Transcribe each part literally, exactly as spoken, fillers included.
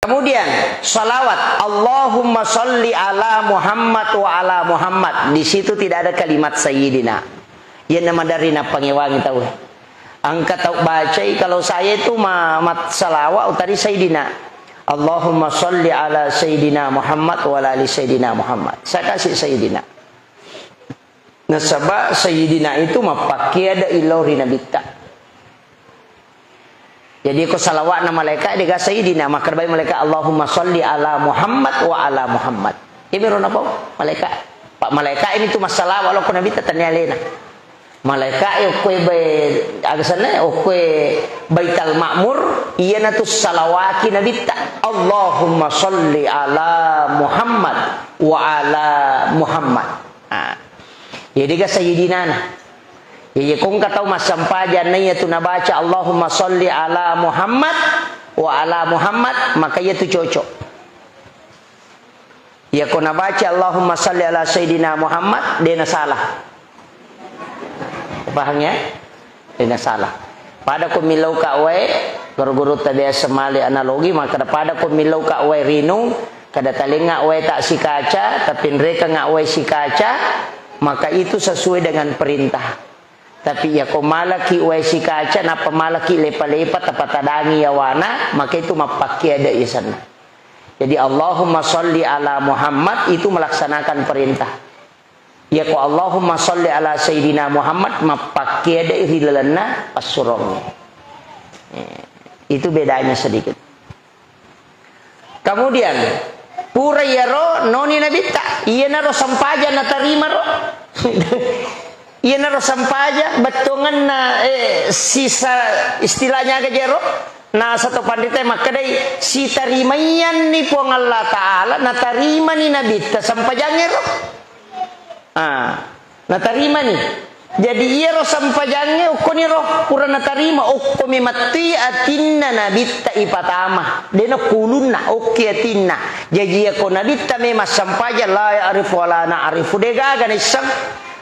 Kemudian, salawat, "Allahumma salli ala Muhammad wa ala Muhammad." Di situ tidak ada kalimat Sayyidina. Iyanna maderri nappangewangi tau. Engka tau bacai, kalau saya itu ma-, mat-, salawat utari Sayyidina. "Allahumma salli ala Sayyidina Muhammad wa ala ali Sayyidina Muhammad." Saya kasih Sayyidina. Nasaba Sayyidina itu mappakkeda illau ri Nabitta. Jadi, ko salawatna malaika, dega Sayyidina, makkeda bai malaika, "Allahumma salli ala Muhammad wa ala Muhammad." Iyamiro napau malaika. Pa malaika ini tu massalawa lao ko Nabitta, tania alena. Malaika e okkoe bai-, aga senna, okkoe Baital Ma'mur, iyana tu salawaki Nabitta. "Allahumma salli ala Muhammad wa ala Muhammad." Ah. Jadi ga Sayyidinana. Jadi ko engka tau massampajang na iya tu nabaca, "Allahumma salli ala Muhammad wa ala Muhammad," maka iya tu cocok. Iya ko nabaca, "Allahumma salli ala Sayyidina Muhammad," de nasalah. Paham ya? De nasalah. Pada ko millau ka wae, guru-guru ta biasa male analogi, maka pada ko millau ka wae rinung, kada talengnga wae ta sikaca, tapinrekengnga wae sikaca, maka itu sesuai dengan perintah. Tapi iya ko malaki wae sikaca, nappa malaki lepa-lepa, tapatadangi yawana, maka itu mappakkeda isanna. Jadi, "Allahumma salli ala Muhammad" itu melaksanakan perintah. Iya ko, "Allahumma salli ala Sayyidina Muhammad," mappakkeda ri lalenna passurongnge. Eh, itu bedanya sedikit. Kemudian, pura iyaro noni Nabitta, iyanaro sempajang natarimaro. Iyanaro sempajang, bettuangenna, eh, sisa, istilahnya aga jero, na sato panrita makkedai, sitarimaianni Puang Allah Ta'ala, natarimani Nabitta sempajangngero. Ah, natarimani. Jadi, iyaro sempajangnge okkoniro pura natarima, okko memettui atinna Nabitta ipatama. Dena kulunna, okke atinna. Jaji, iya ko Nabitta memang sempajang, la ya'rifu wa la na'rifu, degaga naisseng.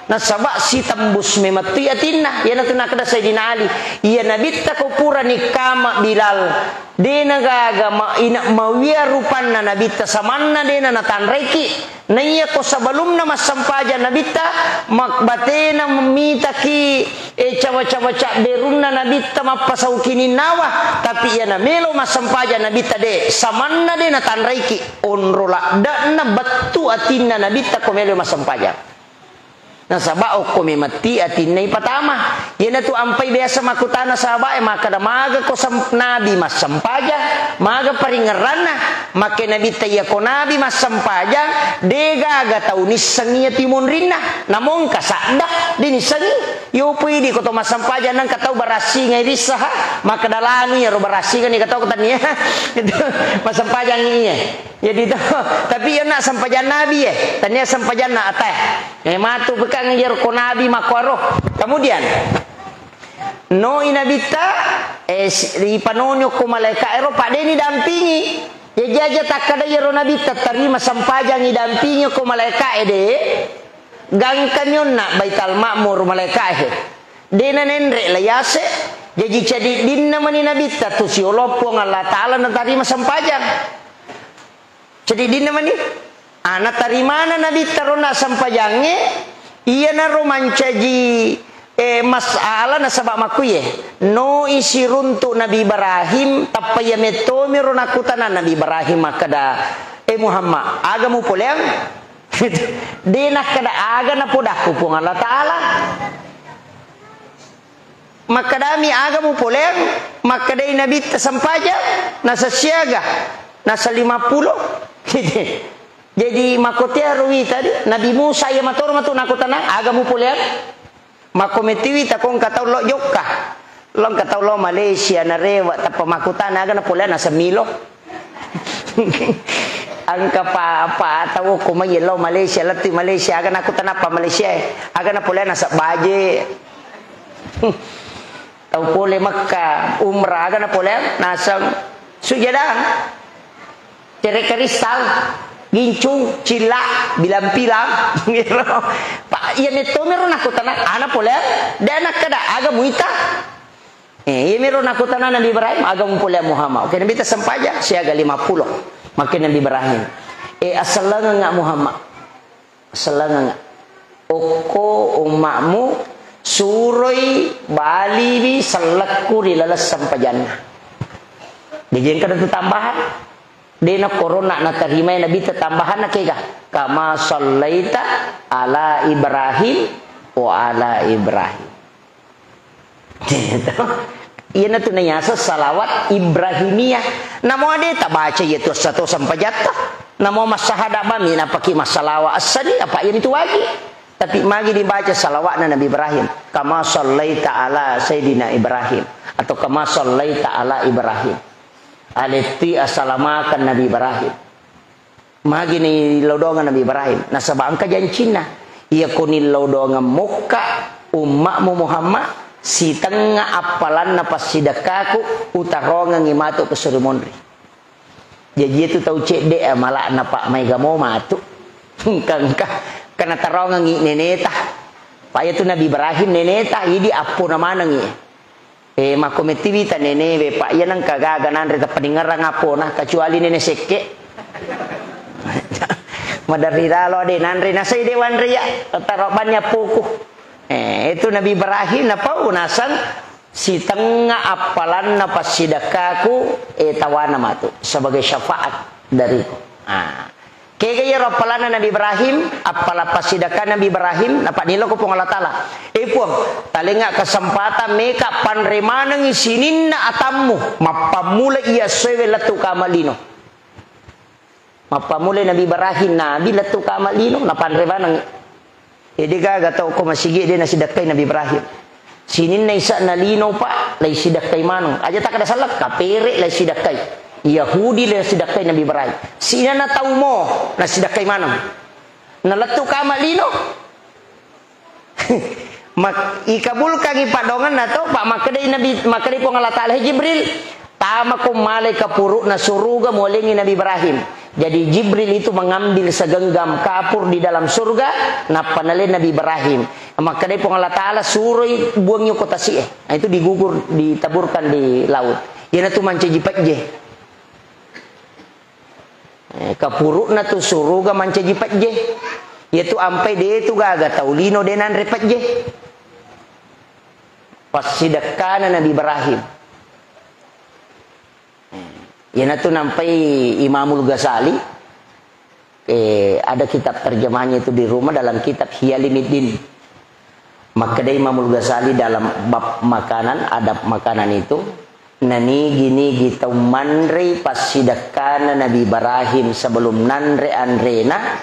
Nasaba sitembus memettui atinna. Iyanatu nakkeda Sayyidina Ali, "Iya Nabitta ko pura nikkama Bilal, dena gaga ma-, ina-, mawia rupanna Nabitta, samanna dena natanraiki." Naiya ko sebelumna massempajang Nabitta, mak-, batena mitaki, eh, cawa-cawa cabberunna Nabitta mappasau kininnawa, tapi iyana melo massempajang Nabitta de, samanna de natanraiki, onro ladde'na bettu atinna Nabitta ko melo massempajang. Nasaba okko memetti atinna ipatama. Iyanatu ampai biasa makkutana sahabae, makkeda, "Maga ko sem-, Nabi massempajang, maga paringngeranna?" Makke Nabitta, "Iya ko Nabi massempajang, degaga tau nissengngi iya timonrinna. Namongka sadda, de nissengngi. Yopo idi ko to massempajang nengka tau barassingai rissaha, makkeda lanu iyaro barassinga ni katau tania." Itu massempajang iye. Jadi to, tapi iya na sempajang Nabi e, tania sempajanna atae. Eh, matu pekang iyaro ko Nabi makkuaro. Kemudian, noi Nabitta, eh, si-, ripanonyo ko malaika ero, padeni dampingi. Ya jaja takkada iyaro Nabitta tarima sempajang idampingi ko malaika e de. Gangkani onna Baital Ma'mur malaika e. Dena nenre layase. Jaji cadiddinna mani Nabitta tu siolo Puang Allah Ta'ala natarima sempajang. Cadiddinna mani, ah, natarimana Nabitta rona sempajangnge, iyanaro mancaji, eh, masalah nasaba makkuye. Noi siruntu Nabi Ibrahim, tappa iya mettomiro nakkutana Nabi Ibrahim makkeda, "Eh Muhammad, aga mupoleang?" De nakkeda aga napodakku Puang Allah Ta'ala. Makkedami, "Aga mupoleang?" Makkedai Nabitta, "Sempajang." Nasa siaga? Nasa lima puluh. Jadi, makkotea ruwi tadi, Nabi Musa iya matoro matu nakko tenang, "Aga mupoleang?" Makko metiwi takko engka tau lo jokka. Lo engka tau lo Malaysia, narewe, tappa makkutana, "Aga napoleang?" Nasa milo. Engka pa, pa tau ko mai lo Malaysia, lettu Malaysia, aga nakkutana pa Malaysia, eh. Aga napoleang? Nasa baje. Tau pole Mekka, umrah, aga napoleang? Naseng sujadang. Cere kristal, gincung, cilla, bilang-pilang. Pak, iya mettomiro nakkutana, ana poleang, de nakkeda, aga muita? Eh, iya miro nakutana Nabi Ibrahim, "Aga mupole Muhammad?" Oke, Nabi ta sempajang, siaga lima puluh. Makkeda Nabi Ibrahim, "Eh, asellengengnga Muhammad. Asellengengnga. Okko ummamu, suroi baliwi sellekku ri laleng sempajanna." Jadi engka tu tambahan. Dena korona natarimai Nabi ta tambahanna kega. "Kama sallaita ala Ibrahim wa ala Ibrahim." Iyanatu nayaseng salawat Ibrahimiyah. Namo ade tabaca iya tu essa to sempajatta. Namo massahada bami napaki massalawa essani apa iya ritu wagi. Tapi magi dibaca salawatna Nabi Ibrahim. "Kama sallaita ala Sayyidina Ibrahim." Atau "Kama sallaita ala Ibrahim." Aletti asalamakeng Nabi Ibrahim. Magi ni lao doangeng Nabi Ibrahim. Nasaba engka jancinna. Iya ko ni lao doangeng mokka ummamu Muhammad, sitengnga appalanna passidekkaku, utarongengi matu ke suri monri. Jaji itu tau cedde, eh, malakna pak maega mo matu. Engka-engka. Karena tarongengi neneta. Pak iya tu Nabi Ibrahim neneta, idi appona manengi. Eh, makko mettiwita nenewe, Pak, iya nengka gaga nanre tappa ningerang appona, kecuali nene sekke. Maderri lalo de nanre, nasai de wanre ya, taro banni appoku. Eh, itu Nabi Ibrahim napau nasang sitengnga appalanna passidekkaku, eh, tawana matu sebagai syafaat dariku. Ah. Kega iyaro appalanna Nabi Ibrahim, appala passidekka Nabi Ibrahim, nappa niloko Puang Allah Taala. Eh Puang, talengnga kesempatan meka panre manengi sininna atammu, mappammula iya essoewe lettu kama lino. Mappammula Nabi Ibrahim, Nabi lettu kama lino, napanre manengi. Jadi gaga tau ko masigi de nasidekkai Nabi Ibrahim. Sininna isa'na lino, Pak, lai sidekkai maneng. Aja takkada sallang, kapere lai sidekkai. Yahudi lai sidekkai Nabi Ibrahim. Sininna tau mo nasidekkai maneng. Nalettu kama lino. Mak-, ikabulkangi padongenna to, Pak, makkedai Nabi, makkedai Puang Allah Taala, "Hei Jibril, tamako malai kapuru'na suruga mualengi Nabi Ibrahim." Jadi Jibril itu mengambil segenggam kapur di dalam surga, nappa nalai Nabi Ibrahim. Makkedai Puang Allah Taala, "Suroi buangi ko tasi'e." Nah, itu digugur, ditaburkan di laut. Iyanatu mancaji pejje. Eh, kapuru'na tu suruga mancaji pejje. Iyatu ampai de tu gaga tau lino de nanre pejje. Passidekkana Nabi Ibrahim. Iyanatu nampai Imamul Ghazali, eh, ada kitab terjemahnya itu di rumah dalam kitab Hiyalimuddin. Makkedai Imamul Ghazali dalam bab makanan, adab makanan itu, nanigi-nigi tau manrei passidekkana Nabi Ibrahim sebelum nanre anrena,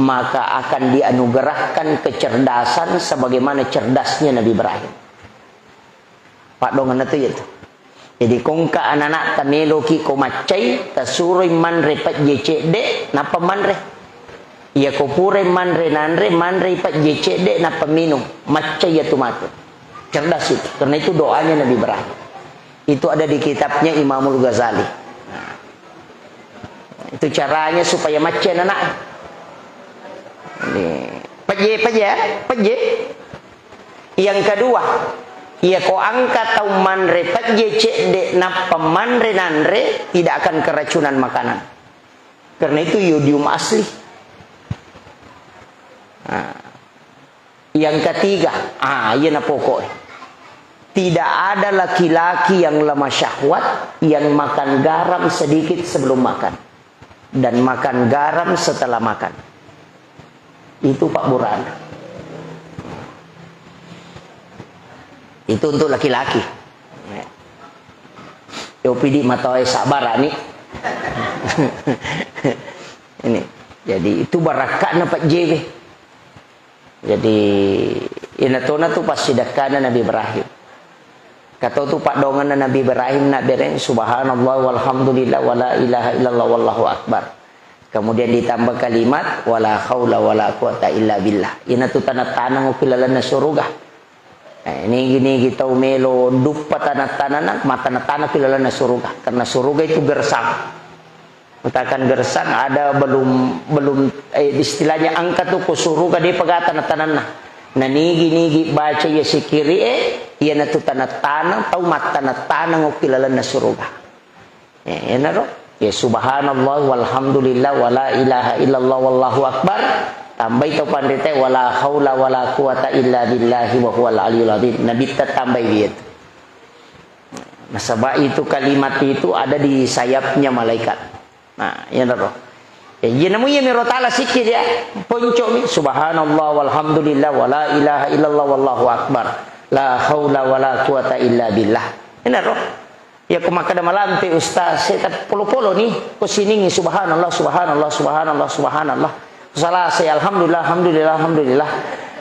maka akan dianugerahkan kecerdasan sebagaimana cerdasnya Nabi Ibrahim. Paddongenna tu iyatu. Jadi, ko engka anana'ta meloki ko maccai, tasuroi manre pejje cedde, nappa manre. Iya ko purai manre nanre, manrei pejje cedde, nappa minum. Maccai iyatu matu. Cerdas itu. Karena itu doanya Nabi Ibrahim. Itu ada di kitabnya Imamul Ghazali. Nah. Itu caranya supaya macca anak. Ini pejje, pejje, ya, pejje. Yang kedua, iya ko engka tau manre pejje cedde nappa manre nanre, tidak akan keracunan makanan. Karena itu yodium asli. Nah. Yang ketiga, ah, iya na pokok. Tidak ada laki-laki yang lemah syahwat yang makan garam sedikit sebelum makan dan makan garam setelah makan. Itu Pak Burhan. Itu untuk laki-laki. Yo pidi matoe sabar ani. Ini. Jadi itu barakatna Pak J W. Jadi, inatona tu passidekkana Nabi Ibrahim. Katau tu paddongenna Nabi Ibrahim nabbereng, "Subhanallah walhamdulillah wala ilaha illallah wallahu akbar." Kemudian ditambah kalimat, "Wala haula wala quwata illa billah." Inatu tanah-tanah ku lalenna suruga. Eh, nigi-nigi tau melo duppa tanah-tanahna, mata tanah-tanah ku lalenna suruga. Karena suruga itu gersang. Utakan gersang ada belum, belum, eh, istilahnya engka tu ko suruga de pegata na tananna. Na nigi-nigi baca iya sikiri e, Iyanatu taneng-taneng, tau mattaneng-taneng okki lalenna suruga. Eh, iyanaro. Ya, subhanallah walhamdulillah wala ilaha illallah wallahu akbar. Tambai tau panrita, wala haula wala quwata illa billahi wa huwal aliyul azim. Nabitta tambai iyatu. Nasaba itu kalimat itu ada di sayapnya malaikat. Nah, iyanaro. Ya, iya namu iya miro tala sikki dia. Poncomi, subhanallah walhamdulillah wala ilaha illallah wallahu akbar. La haula wala quwata illa billah. Iyanaro. Ya, ko makkeda malampe ustaz, saya tak polo-polo ni. Ko siningi subhanallah, subhanallah, subhanallah, subhanallah. Salasa, alhamdulillah, alhamdulillah, alhamdulillah.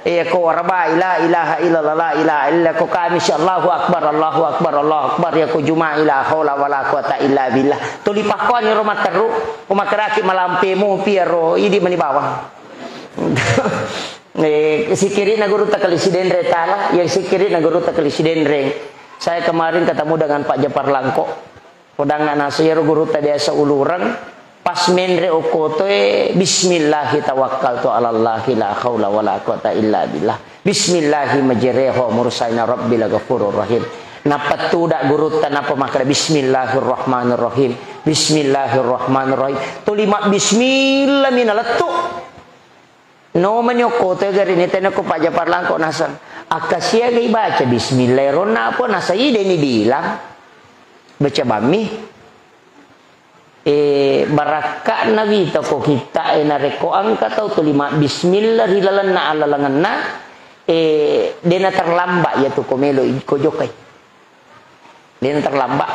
Iya, ko warabai, la ilaha illallah, la ilaha illa, ko Kamis, Allahu Akbar, Allahu Akbar, Allahu Akbar, iya, ko Juma'i, la haula wala quwata illa billah. Tuli pakkoani ro matteru, ko makkedaki malampe mopi iyaro, idi mani bawang. Eh, sikkiri'na gurutta Kali Sidenreng tala, iya sikkiri'na gurutta Kali Sidenreng. Saya kemarin ketemu dengan Pak Japar Langko. Podangnga naseng iyaro gurutta biasa ulureng, pas menre okkotoe, "Bismillahi tawakkaltu 'alallahi la haula wala quwata illa billah. Bismillahi majreha wa mursaina rabbi la ghafurur rahim." Nappa tuda gurutta, nappa makkeda, "Bismillahirrahmanirrahim. Bismillahirrahmanirrahim." Tuli mabbismillah mi nalettu. Nomani okkotoe gari ni tena ko Pak Japar Langko naseng. Akkasiaga ibaca bismillah eronna apa naseng, ide ni bilang. Baca bammi. Eh, barakka'na wita ko kitta e narekko engka tau tuli mabbismillah ri lalenna allalengenna, eh, dena terlambat iyatu ko melo i-, ko jokkai. Dena terlambat.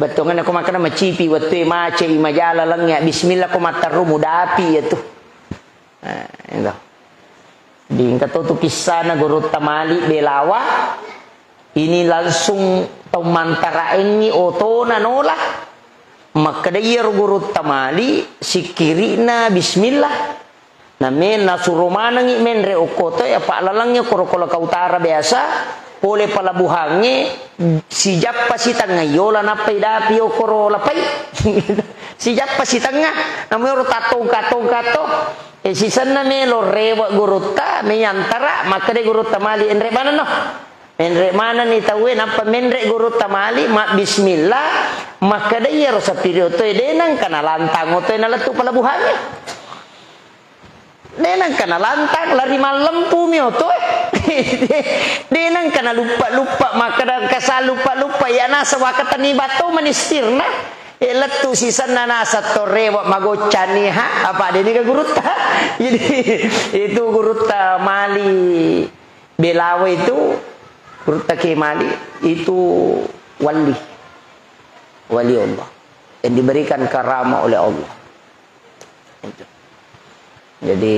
Bettuanna ko makkeda macipi wettue macai majala lengnge, bismillah ko matteru mudapi iyatu. Eh, itu. Di engka to tu kissana gurutta Mali Belawa. Ini langsung tau mantaraengngi otona nola. Makkeda iyaro gurutta Mali, sikkiri'na bismillah. Name nasuro manengngi menre okkotoe, apa lalengnge koro Kolaka Utara biasa, pole pelabuhangnge, sijappa sitengnga yola nappai dapi okoro lapai. Sijappa sitengnga, namoro tattongka-tongka to. Eh, sisenna melo rewe gurutta, meyantara, makkeda gurutta Mali, enre manenno. Menre manenni tauwe, nappa menre gurutta Mali, mabbismillah, makkeda iyaro sapiri otoe, de nengka nalantang otoe nalettu pelabuhangnge. De nengka nalantang, lari mallempu mi otoe. De nengka naluppa-luppa, makkeda engka saluppa-luppa, iya naseng wakatenni batto manistirna. Eh, lettu sisenna naseng to rewe magoccanni, ha? Apa de ni ke gurutta? Jadi, itu gurutta Mali. Belawa itu, gurutta Kiai Mali itu wali. Wali Allah. Yang diberikan karamah oleh Allah. Itu. Jadi,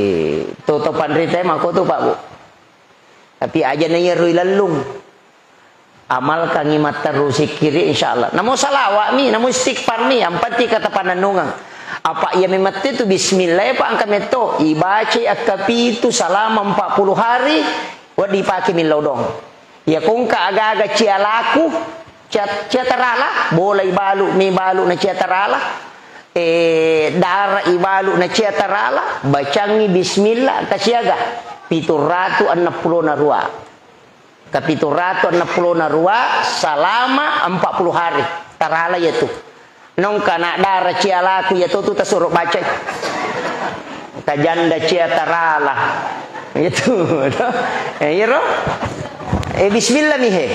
to, to panrita mako tu, Pak, Bu. Tapi aja na iya rui lellung. Amalkangngi matteru sikkiri, insyaallah. Namo salawa'mi, namo istighfarmi, yang penting kata panennungeng. Apa iya memette tu bismillah, Pak, engka metto. Ibacai akkapitu salama empat puluh hari, wedding ipake millau dong. Iya kongka aga-aga cialaku, cia, cia tarala, bola ibalu, mi balu na cia tarala, eh, dara ibalu na cia tarala, bacangngi bismillah, kasiaga, pitu ratu enneng pulo na rua. Kapitu ratu enneng pulo na rua salama empat puluh hari. Tarala iya tu. Nongka na dara cialaku iya tu, tu tasuro bacai. Tajanda cia tarala. Itu. Eh, iyaro. Eh, bismillah mi he.